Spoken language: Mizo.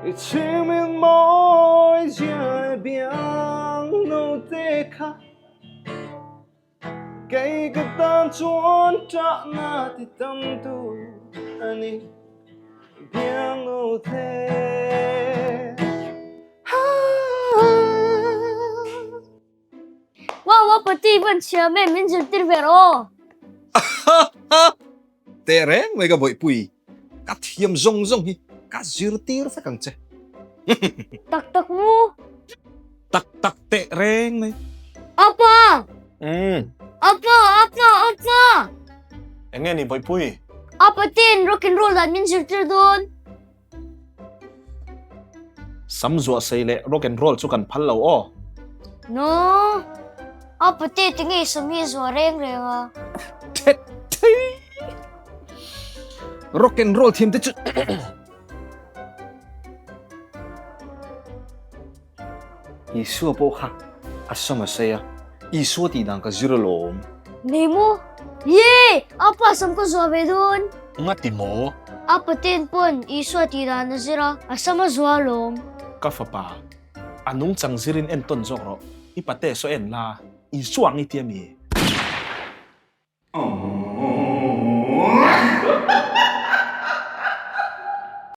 I chhingmin mawi zia leh biang no te kha Kei ka tan chuan ṭahna ti tam tu a ni biang no te. Wow, a pati van chhia me min zirtir ve rawh. Teh reng mai ka bawihpui, ka thiam zawng zawng hi ka zirtir vek ang che. Tak tak mu. Tak tak teh reng mai. Apa! Apa! Apa! Apa! Eng nge ni bawihpui? Apa ten rock and roll dan min zirtir dawn. Sam zuah sei leh rock and roll chu kan phal lo aw. No. A pate te ngei sam hi a zuah reng reng a. Thet thei. Rock and roll thiam te chu. Isua pawh kha a sam a sei a, Isua tih dan ka zir alawm. Nei maw? Yee! A pa sam ka zuah ve dawn. Ngati maw? A paten pawn Isua tih dan a zir a, a sam a zuah alawm. Ka fapa, a nungchang zirin entawn zawk rawh. I pate saw en la, Isua ang i ti a mi? Aww.